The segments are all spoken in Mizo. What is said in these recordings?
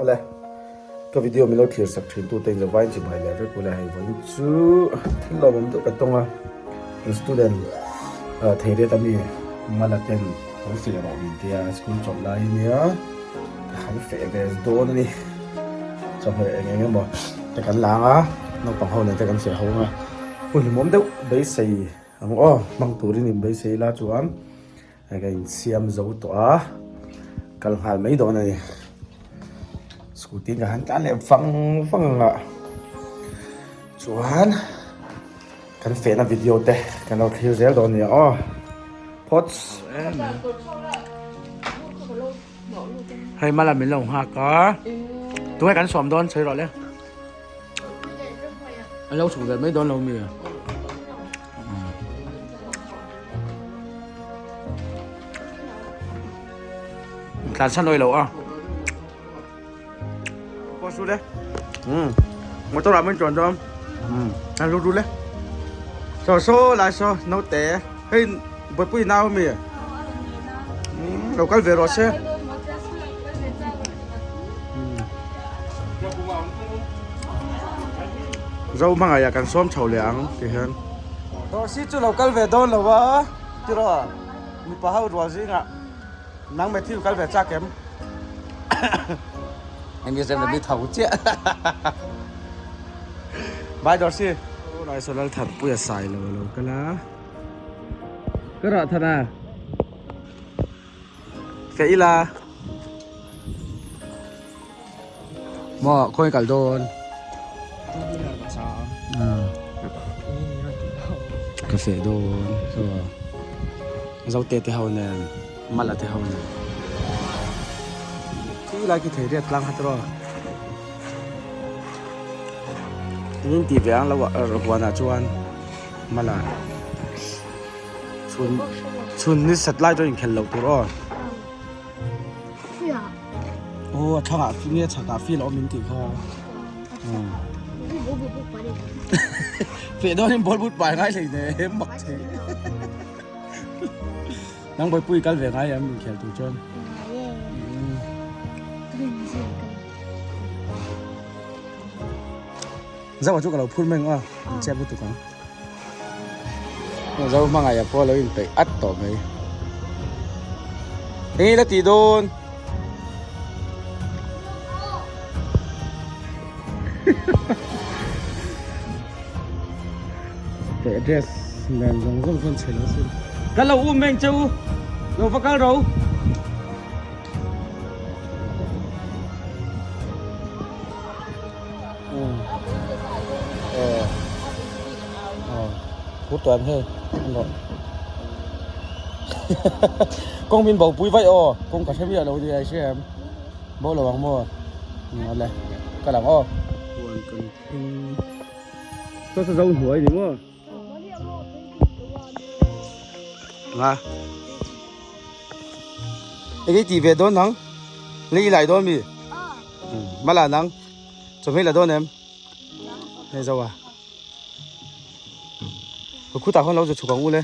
Awle, ka video min lo thlir sak thin tute in zavai in chibai leh vek ule hei vawiin chu thil lawmawm deuh ka tawng a, kan student thei riat ami mala ten lo feh rawh min tia school chawlh lai ania ka han feh ve dawn a ni, chawhmeh eng eng emaw te kan la ang a naupang ho nen te kan feh ho ang a, hun hlimawm deuh beisei ang aw hmang turin in beisei ila chuan. Hei ka insiam zo tawh a, kal nghal mai dawn a ni. Scooty ka han tlan leh vang vang ang a, chuan kan fehna video te kan lo thlir zel dawn a nia aw. Phawts. Hei mala min lo nghak a, tunge kan sawm dawn sawi rawh le. An lo chhuk ve mai dawn lo mi. Tlan san oi lo a. Có su đấy. Ừ. Motor à mình chọn cho. Ừ. Ăn lu lu đấy. So so lại so nấu té. Hey, bữa bữa nào mi. Ừ, lo kal ve rồi xe. Zo hmangaih ah kan sawm chho leh ang ti hian. Dorsi chu lo kal ve dawn lo a tiraw mipa ho rual zingah nang Matthew kal ve chak em? Eng nge zem mi tho chiah. Bye Dorsi. Lai saw Lalthanpuia sai lo a lo kal a. Ka rah than a. Feh ila. Maw khawi kal dawn? Ka feh dawn so Zote te ho nen Mala te ho nen Khi lai khi thei riat tlang kha tiraw Tin tih ve ang lo huan ah chuan Mala chhun chhun ni sat lai chu inkhelh loh tur aw. Aw a thlang ah nge chhak ah feel a awm in tih kha. Feh dawn in ball but pai ngai hlei ne mak che. Nang bawipui kal ve ngai em inkhel tur chuan. Zauh ah chu ka lo phur mai ang a in chep lutuk ang. Zo hmangaih pawh lo inpeih at tawh mai. Eng ila tih dawn? Teh dress nen zawng zawng chuan chhe lo sin. Ka lo um eng che u, lo va kal ro. Phur tawh em hei an rawh kawng min bo pui vaih aw kawng ka hre miah lo nia i hria em bo lo ang maw awle ka lang aw huan kan thleng saw saw zo hnuai ni maw nga eng i tih ve dawn nang lei i lai dawn mi mala nang Chawhmeh la dawn em? Hei zo a. Khutah khawn lo zu chhuk ang u le.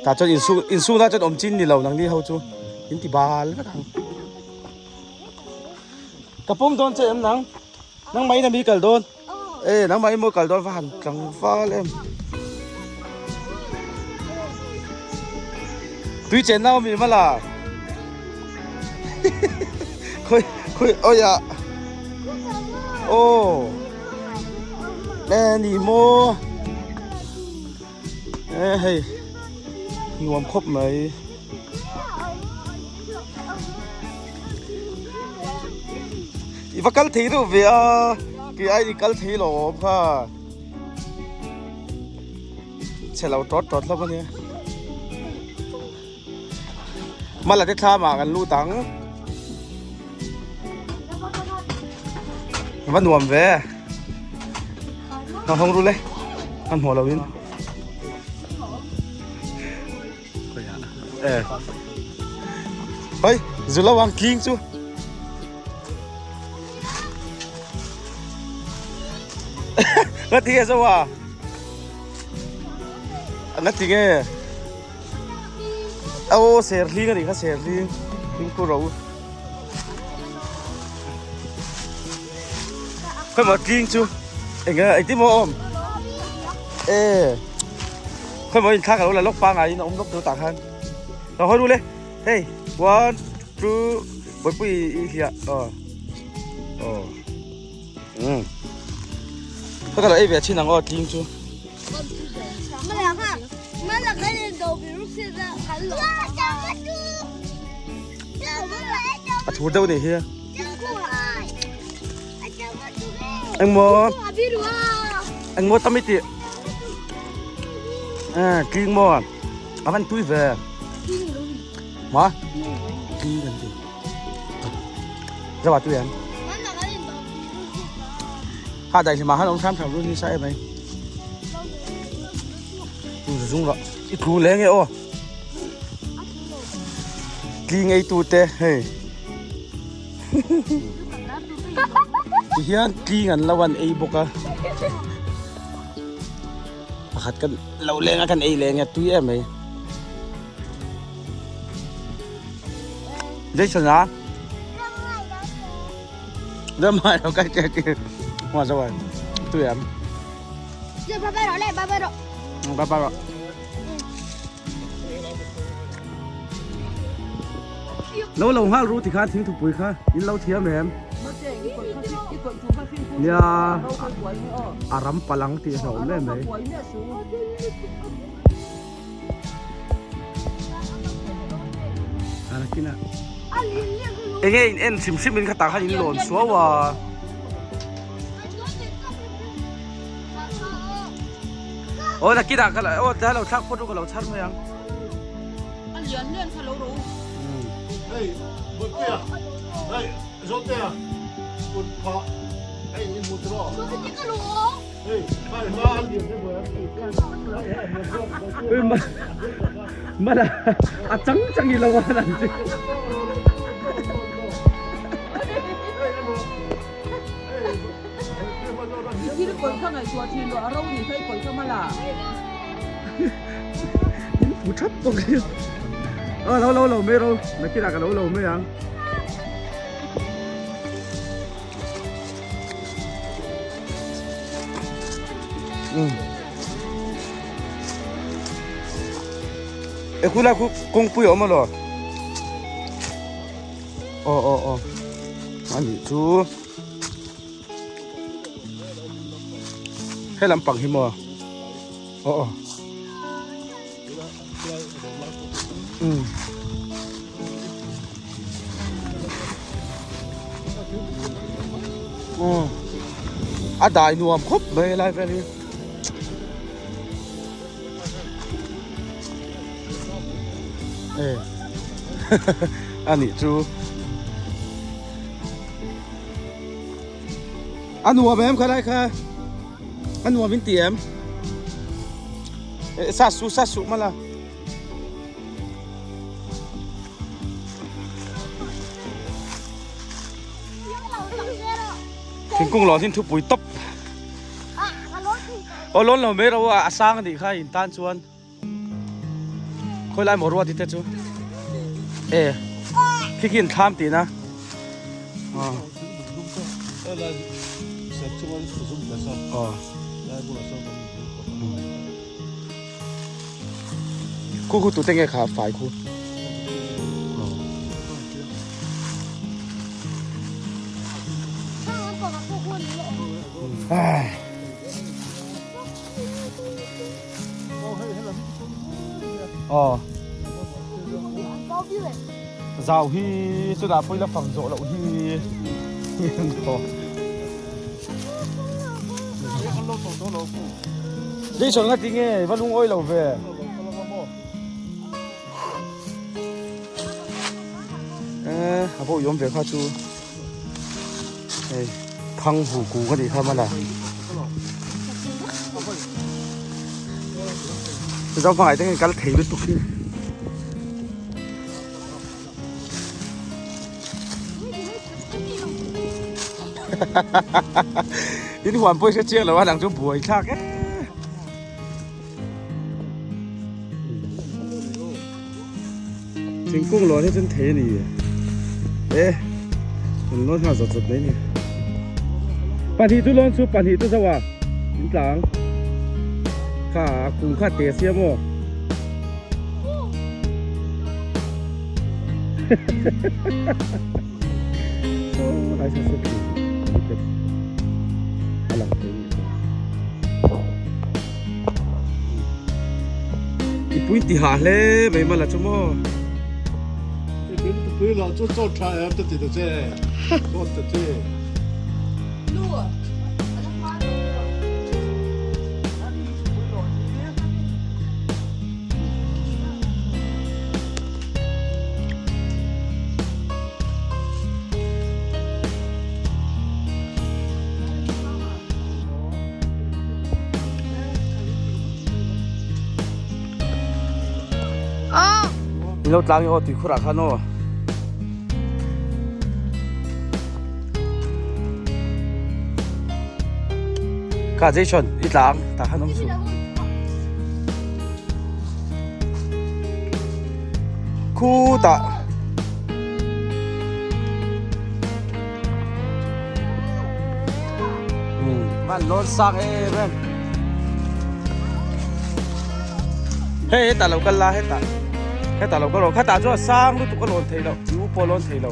Tah chuan insu insuna chuan awm chin ni lo nang ni ho chu in ti bal vek ang. Ka pawm dawn che em nang? Nang mai na mi kal dawn. E nang mai maw kal dawn va han tlangval em. Tui chen nau mi mala. Khoi khoi oi a. Aw. E ni maw. E hei. Nuam khawp mai. I va kal thei deuh ve a kei ai i kal thei lo awm kha chhe lo tawt tawt hlawm a nia mala te thlam ah kan lut ang va nuam ve hawng ru le an hmuh lo in. Hei, zu lo ang tling chu. Nga ti nge zo a? Nga ti nge? Aw serhling a nih kha serhling fimkhur rawh u. Khawimaw tling chu eng nge engtin maw a awm e khawimaw inthlak a lo la lawk pangaiin a awm lawk tur tah khan lo hawi ru le hei one two bawihpui i hliah aw aw um ka ka lo ei ve chin ang aw tling chu. A thur deuh nih hi. Engmaw? Engmaw tam i tih? Eh, tling maw? A van tui ve. Ma? Tling kan ti. Zawa tui em? Ha dai hlima han om hram hram ru ni sa em ai. Zung ra. I thu le nge aw. Tling ei tu te hei. Ti hian tling an lo an ei bawk a. Pakhat kan lo leng a kan ei leng a tui em mai. Jason a. Dâm mai lo cái cái cái. Hoa rồi. Tui em. Bye bye rồi bye bye rồi. Bye bye rồi. Lo lo nghal ru tikhan thing thupui kha in lo thiam em nia a ram palang tih a hlauhawm em mai enge in en hrim hrim in kha tah khan in lawn suau a. Aw nakinah ka aw tlai lo thlak phawt u ka lo chhar mai ang. A lian lian kha lo ro. Hei Bawihpuia hei Zawtea kut phah hei i hmu tawh. Hei khai hma a lian hi buai Ui ma mana a chang chang i lo an an chi. I thil kawi kha ngaihtuah thin rawh a ro ni kha i kawi kha mala. In fu thap bawk hi. Aw lo lo lo mai ro nakinah ka lo lo mai ang. Um. E khu lai khu kawngpui a awm alaw? Aw aw aw a nih chu. He lampang hi maw aw aw um aw a dai nuam khawp mai helai vel hi. E a nih chu. A nuam em kha lai kha a nuam in ti em e sa su sa su mala thingkung lawng hin thupui tawp aw lawn lo mai ro a a sang anih kha in tan chuan Khawi lai maw ruat te chu e khi khi in thlam tihna aw aw khu khu tute nge kha fai khu ai Aw Zau hi chutah pawh ila fang zawh loh hi Jason nga tinge va lungawi lo ve Eh a pawh i awm ve kha chu Hei thang hu ku ka tih kha mala Zo hmangaih te hian kal thei lutuk hi. In huan pawh i hre chiang lo a nang chu buai thlak e. Thingkung lawn hi chuan thei a ni e kan lawn nghal zawt zawt mai a ni. Pahnih chu lawn chu pahnih chu zo a in tlang kha a kung kha te sia maw. Saw lai saw saw thing a lang thei a ni. I pui ti hah hle mai mala chu maw. I pui pui lo chu chaw tha em ta ti ta che chaw ta che. Lo tlang i aw tui khurah khan aw. Kha Jason i tlang tah khan awm suh. Khutah. Van lawn sang em em. Hei hetah lo kal la hetah. Hetah lo kal rawh. Khatah chuan sang lutuk a lawn thei lo. I u pawh a lawn thei lo.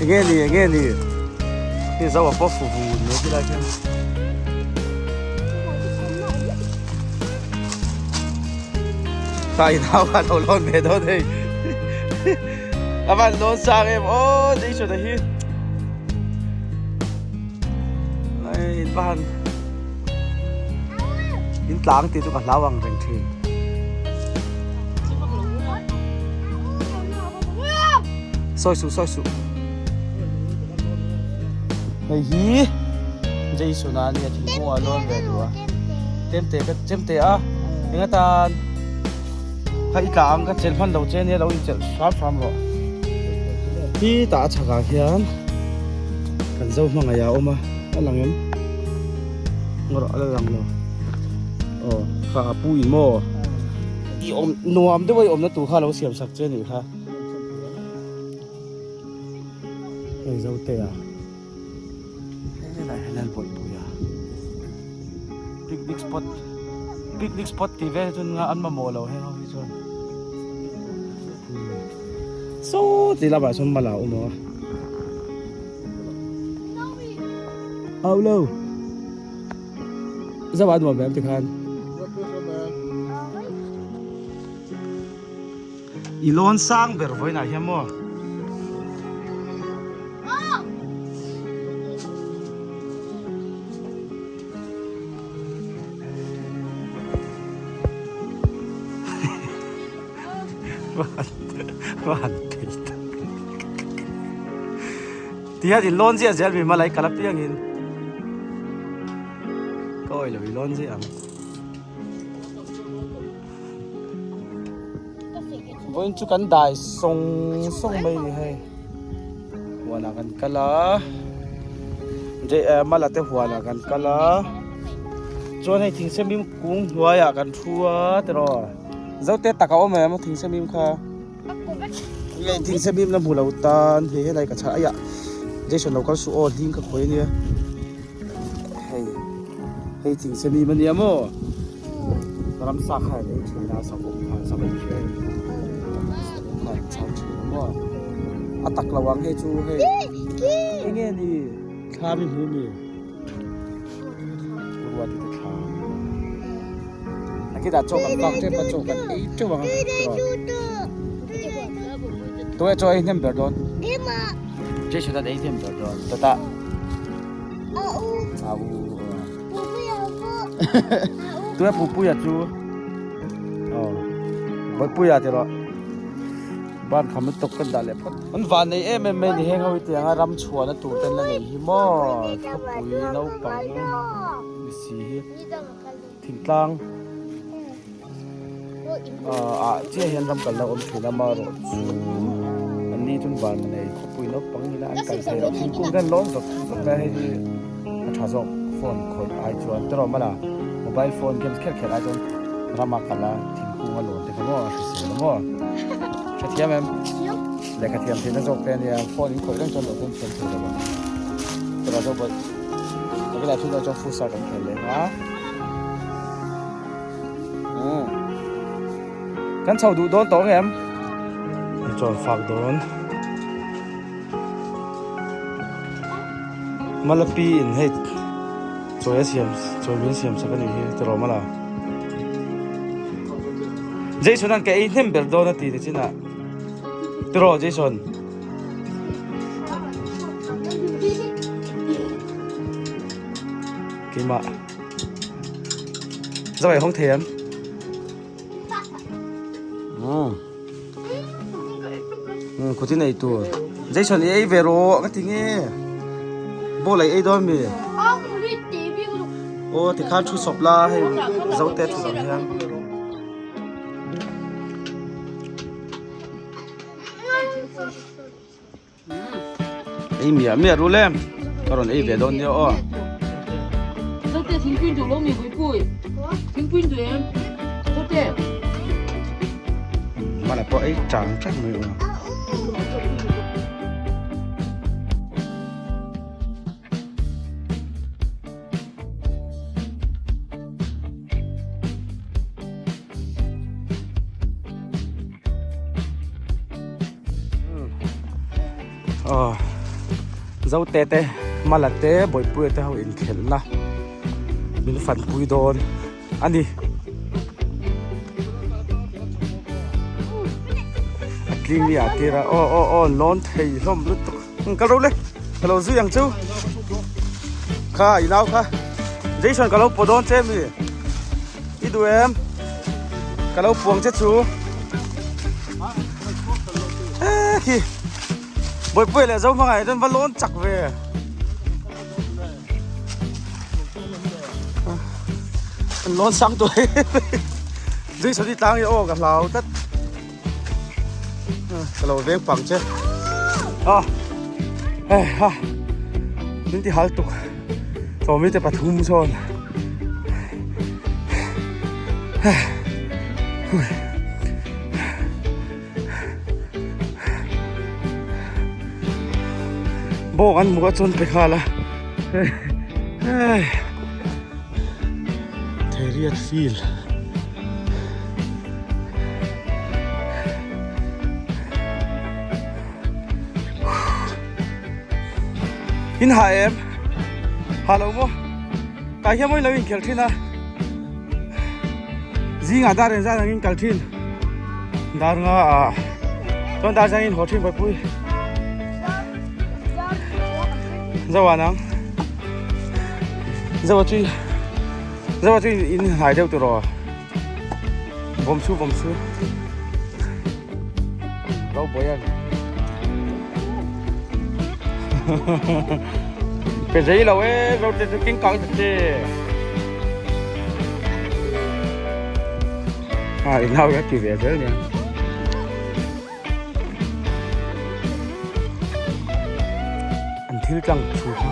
Enge ni enge ni. Hei zo a pawh fu fu ni ti lai khian. Ta in hau kha lo lawn ve dawn hei. A van lawn sang em aw Jason a hi. Ai in va han in tlang tih chu ka hlau ang reng thin. Sawi suh sawi suh. Hei hi Jason a nia thingkung ah lawn ve duh a. Chemte ka chemte a eng atan kha i tla ang ka chelh hman lo che ania lo inchelh hram hram rawh. Hi tah a chhakah khian kan zo hmangaih a awm a a lang em ngaw a la lang lo aw kha a pu in maw i awm nuam deuh a i awmna tur kha a lo siam sak che a nih kha. Hei Zotea helai hian Bawihpui a picnic spot picnic spot tih vel hi chuan an mamawh lo heng ho hi chuan saw ti lamah sawn mala a awm a au lo zauh a nuam ve ang tikhan. I lawn sang ber vawiinah hian maw? Ti hian in lawn ziah zel mi malai kal apiangin ka awih lo i lawn ziah ang. Vawiin chu kan dai sawng sawng mai a ni hei huanah kan kal a mala te huanah kan kal a chuan hei thingsemim kung hnuaiah kan thu a tiraw zote tak a awm em thingsemim kha hei thingsemim la hmu lo tan hei helai ka chhar aiah Jason lo kal suh aw hling ka khawi ania hei hei thingsemim ania maw. Ramsa kha an ei thin a savawm kha savawm khi a savawm kha an chhar thin a maw a tak lo ang hei chu hei enge ni thla mi hmu mi ruat te thla a khitah chaw kan fak tep a chaw kan ei teuh ang tunge chaw ei hnem ber dawn Jason an ei hnem ber dawn tata a u Tuna Pupuia chu aw Bawihpuia ti rawh ban kham lutuk kan dah leh phawt an van nei em em mai ni heng ho hi tiang a ram chhuahna tur ten la nei hi maw khawpui naupang ni si hi thingtlang ah chiah hian ram kalna awm thin a amaherawhchu an. Keini chuan van nei khawpui naupang ila an kal thei lo thingkung hian lawm vak vak mai a hei hi a tha zawk phone khawih ai chuan te rawh mala mobile phone games kher kher ai chuan rama kal a thingkung a lawn te kha maw a hrisel a maw hrethiam em lehkha thiam theihna zawk te ania phone in khawih reng chuan loh chuan thiam thei lo ang te rawh zawk bawih takilai thil chuan futsal kan khel leh a umm kan chho duh dawn tawh ang em i chawl fak dawn Malapi in hei chawi a siam chawi min siam sak a nih hi tiraw mala Jason an ka ei hnem ber dawn a ti ni chinah tiraw Jason keimah zawai hawng thei em umm khuti nei tur Jason i ei ve rawh ka ti nge ball ei ei dawn mi aw tikhan thu sawp la hei zo te thu ang hian. Ei miah miah ru le ka rawn ei ve dawn nia aw. Zote thingpui duh lo mi Puipui thingpui duh em Zote. Mana pawh ei chang tlat mai aw. Aw zote te mala te bawihpuia te ho inkhelhna min fanpui dawn a ni a tling ni ah tir a aw aw aw lawn thei hlawm lutuk ka ro le ka lo zui ang chu kha i nau kha Jason ka lo pawh dawn che mi. I duh em? Ka lo puang che chu. Eh khi. Bawihpuia leh zo hmangaih chuan va lawn chak ve. An lawn sang tawh em. Zui sawti tlang hi aw ka hlau tlat. Ka lo veng pang che. Ah. Eh ha. Min ti hal tuk. Sawmi te pathum sawn. Bawng an hmuh a chuan pe nghal a. Theriat field. In ha em ha lo maw tah hian mawi lo inkhelh thin a zingah dar engzat angin kal thin dar nga ah chuan dar zangin haw thin Bawihpui Zoa nang Zoa chu Zoa chu in hnai deuh tur aw Bawm chu bawm chu Rau bawih a Pe giấy lo e rau te chu kinh căng thật chê À in hau cái kỳ vẻ thế nhỉ An thil tlang thu kha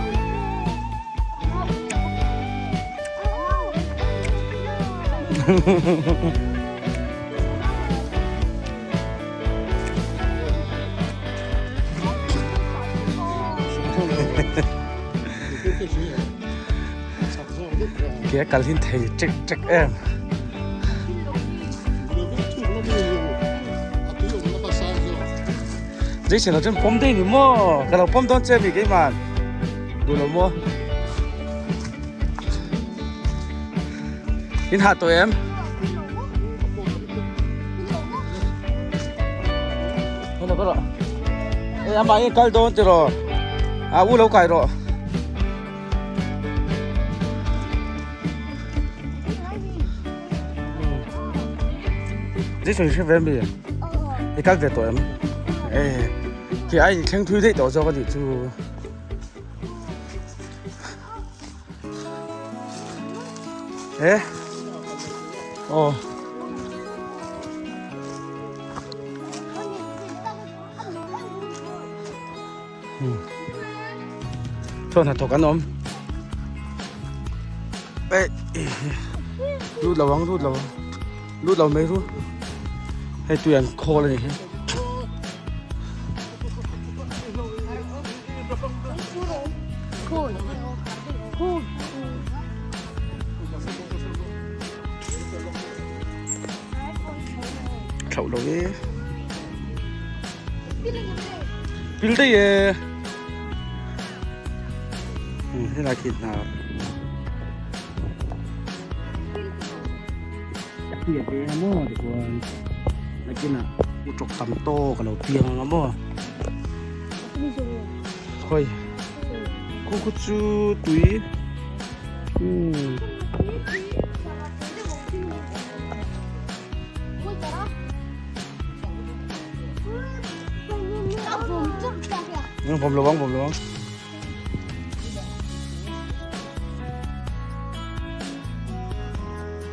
Ke kal hin thei ṭek ṭek em. Jason lo chuan pawm daih ni maw? Ka lo pawm dawn che mi keimah. Duh lo maw? In hah tawh em? Hello ka rawh. Ê amah hi kal dawn tiraw? A u lo kai rawh. Jason hre ve mi? I kal ve tawh em? Ê khi ai thleng thui daih tawh zawk a nih chu. Eh oh Chuan hnathawk an awm. Eh, lut lo ang, lut lo ang. Lut lo mai ru. Hei tui an khawl a ni hi. Thlauh lo e. Pil daih e. Helai khi hna. Tui a deng a maw tichuan nakinah u tawk tam tawk a lo piang ang a maw. Khawi khu khu chu tui umm. Vawm lo ang vawm lo ang.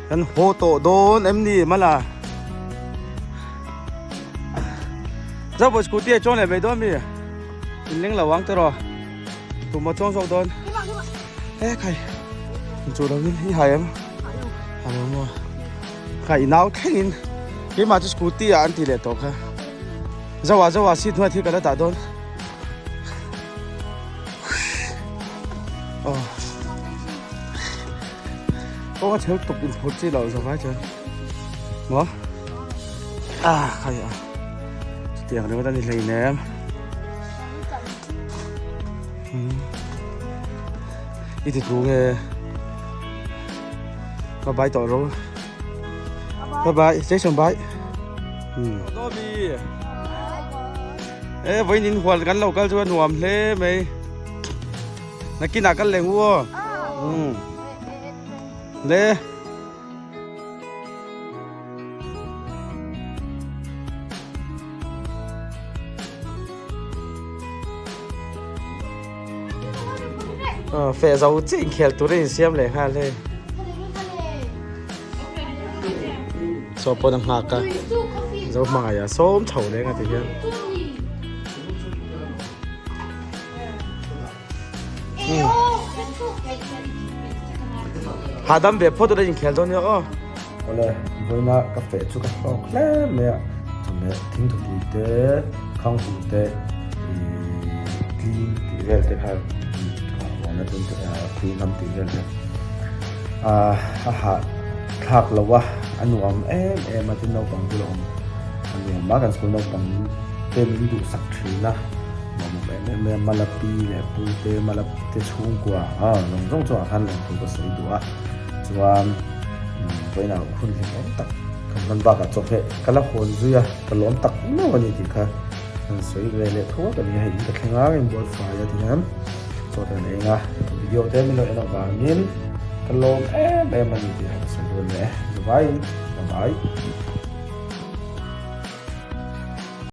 Kan haw tawh dawn em ni mala. Zo pawh scooty a chuang leh mai dawn mi. In leng lo ang tiraw. Tum a chuang zawk dawn. E khai. Chu lo in i hai em. Hai lo maw. Kha i nau thleng in keimah chu scooty ah an ti leh tawh kha. Zoa zoa seat hnuai thil ka la dah dawn. Oh. Kawng a chheu tuk in phur chi loh zawk ai chuan. Maw? Ah, khai a. Chutiang ringawt a ni hleinem. Hmm. I ti thu nge. Bye bye tawh ro. Bye bye, station bye. Hmm. Dobby. E vawiin in hual kan lo kal chu a nuam hle mai. Nakinah kal leh ngu aw. Hmm. Le. Feh zo chiah inkhel turin insiam leh nghal hei. Saw pawn a nghak a, zo hmangaih a sawm chho leng a ti hian. Hahdam ve phawt ula inkhel dawn nia aw. Awle, vawiina ka feh chu ka hlawk hle mai a, chawhmeh thingthupui te, khanghu te, ihh tling tih vel te kha ka huan a chuan tui hnam tih vel te ah a hah thlak lo a, a nuam em em a tin naupang bula awm a nuam a, kan school naupang te min duhsak thin a. Mamawh em em mai a, Malapi leh Pute, Malapi te chhungkua a zawng zawng chungah khan lawmthu ka sawi duh a, chuan vawiinah hun hlimawm tak kan hman bakah chawhmeh ka la hawn zui a, ka lawm tak meuh a ni tih kha kan sawi ve leh tho a ka ni a, hei in ka thleng a, in bual fai a ti hian chaw te kan eng a, video te min lo en avangin ka lawm em em a ni tih kha ka sawi dawn leh e, bye bye.